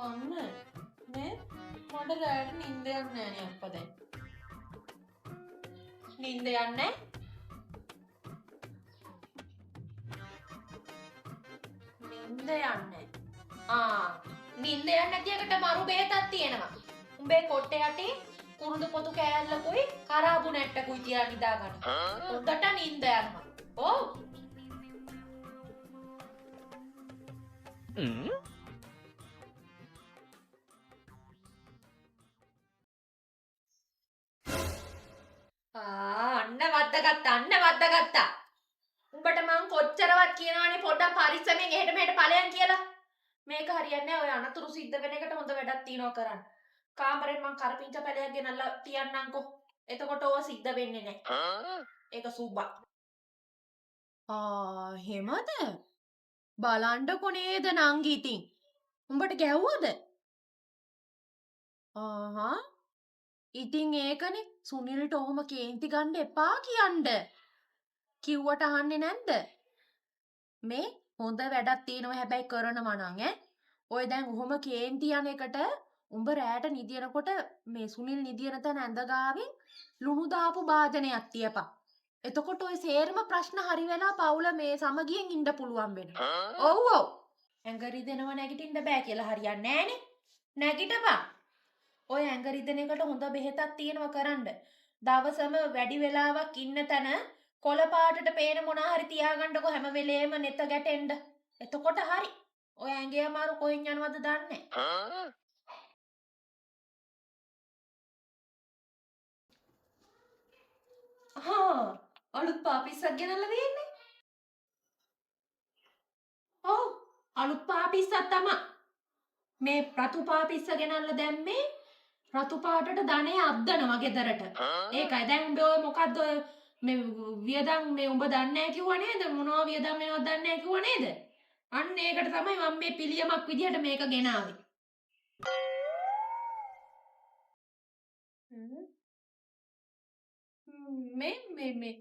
අන්න මේ මට රැයට නින්ද යන්නේ නෑනේ අප්පා දැන්. නින්ද යන්නේ නින්ද යන්නේ. ආ නින්ද යන්නේ නැති එකට මරු බේතක් තියෙනවා. උඹේ කොට්ටේ යටින් කුරුඳු පොතු කෑල්ලකුයි කරාබු නැට්ටකුයි තියලා නිදා ගන්න. හොඳට නින්ද යනවා. ඔව්. අන්න වද්දගත්තා අන්න වද්දගත්තා. උඹට මං කොච්චරවත් කියනවනේ පොඩ්ඩක් පරිස්සමෙන් එහෙට මෙහෙට ඵලයන් කියලා. මේක හරියන්නේ නෑ. ඔය අනතුරු සිද්ධ වෙන එකට හොඳ වැඩක් තියෙනවා කරන්න. කාමරෙන් මං කරපිංච පැලයක් ගෙනල්ලා තියන්නම්කෝ. එතකොට ඕව සිද්ධ වෙන්නේ නෑ. ඒක සුබා. ආ එහෙමද? බලන්නකො නේද නංගි ඉතින්. උඹට ගැහුවද? ආහා. ඉතින් ඒකනේ සුනිල්ට ඔහොම කේන්ති ගන්න එපා කියන්න. කිව්වට අහන්නේ නැද්ද? මේ හොඳ වැඩක් තියෙනවා හැබැයි කරනවා නම් ඈ. ඔය දැන් ඔහොම කේන්ති යන එකට උඹ රැයට නිදිනකොට මේ සුනිල් නිදින තැන ඇඳ ගාවින් ලුණු දාපු භාජනයක් තියපන්. එතකොට ඔය සේරම ප්‍රශ්න හරි වෙලා පවුල මේ සමගියෙන් ඉන්න පුළුවන් වෙනවා. ඔව් ඔව්. ඇඟ රිදෙනවා නැගිටින්න බෑ කියලා හරියන්නේ නෑනේ. නැගිටපන්. ඔය ඇඟ රිදෙන එකට හොඳ බෙහෙතක් තියෙනවා කරන්න. දවසම වැඩි වෙලාවක් ඉන්න තැන කොළ පාටට පේන මොනා හරි තියාගන්නකො හැම වෙලේම නෙත ගැටෙන්න. එතකොට හරි. ඔය ඇඟේ අමාරු කොහෙන් යනවද දන්නේ නෑ. හා අලුත් පාපිස්සක් ගෙනල්ලා තියෙන්නේ. ඔව් අලුත් පාපිස්සක් තමා. මේ රතු පාපිස්ස ගෙනල්ලා දැම්මේ රතු පාටට ධනය අද්දනවා ගෙදරට. ඒකයි දැන් උඹ ඔය මොකද්ද ඔය මේ වියදම් මේ උඹ දන්නේ නැහැ කිව්වා නේද? මොනවා වියදම් වෙනවද දන්නේ නැහැ කිව්වා නේද? අන්න ඒකට තමයි මම මේ පිළියමක් විදිහට මේක ගෙනාවේ. මේ මේ මේ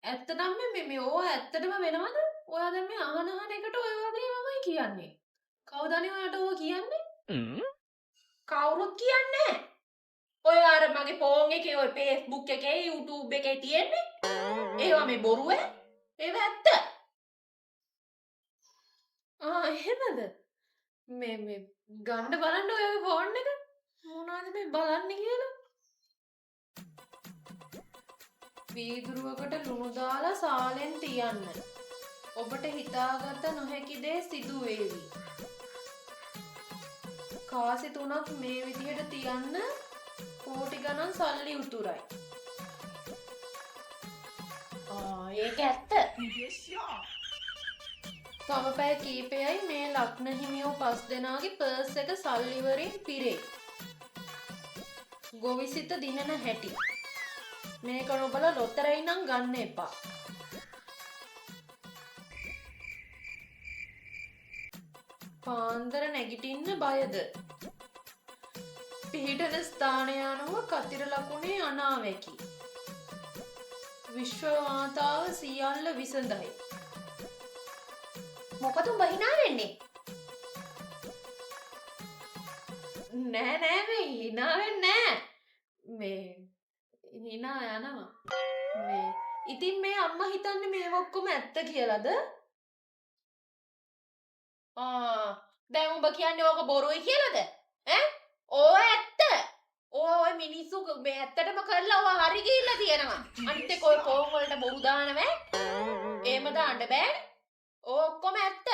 ඇත්තටම මේ මේ ඕවා ඇත්තටම වෙනවද? ඔයා දැන් මේ අහන අහන එකට ඔය වගේ මමයි කියන්නේ. කවුද අනේ ඔයාට ඕවා කියන්නේ? කවුරුත් කියන්නේ නැහැ. ඔය අර මගේ ෆෝන් එකේ ඔය Facebook එකේ YouTube එකේ තියෙන්නේ. ඒවා මේ බොරු ඈ. ඒවා ඇත්ත. ආ එහෙමද? මේ මේ ගන්න බලන්න ඔය ෆෝන් එක. මොනවද මේ බලන්නේ කියලා? වීදුරුවකට ලුණු දාලා සාලෙන් තියන්න. ඔබට හිතාගත නොහැකි දේ සිදු වේවි. කාසි තුනක් මේ විදිහට තියන්න කෝටි ගණන් සල්ලි උතුරයි. ආ ඒක ඇත්ත. තව පැය කීපයයි මේ ලග්න හිමියෝ පස් දෙනාගේ පර්ස් එක සල්ලි වලින් පිරෙයි. ගොවිසිත දිනන හැටි. මේක නොබලා ලොතරැයි නම් ගන්න එපා. පාන්දර නැගිටින්න බයද? පිහිටන ස්ථානය අනුව කතිර ලකුණේ අනාවැකි. විශ්ව මාතාව සියල්ල විසඳයි. මොකද උඹ hina වෙන්නේ? නෑ නෑ මේ hina වෙන්නේ නෑ. මේ hina යනවා. මේ ඉතින් මේ අම්මා හිතන්නේ මේව ඔක්කොම ඇත්ත කියලාද? ආ දැන් උඹ කියන්නේ ඕක බොරුයි කියලාද? ඈ ඕව ඇත්ත. ඕව ඔය මිනිස්සු මේ ඇත්තටම කරලා ඕව හරි ගිහිල්ලා තියෙනවා. අනිත් එක ඔය ෆෝන් වලට බොරු දානව ඈ. එහෙම දාන්න බෑනේ. ඕක ඔක්කොම ඇත්ත.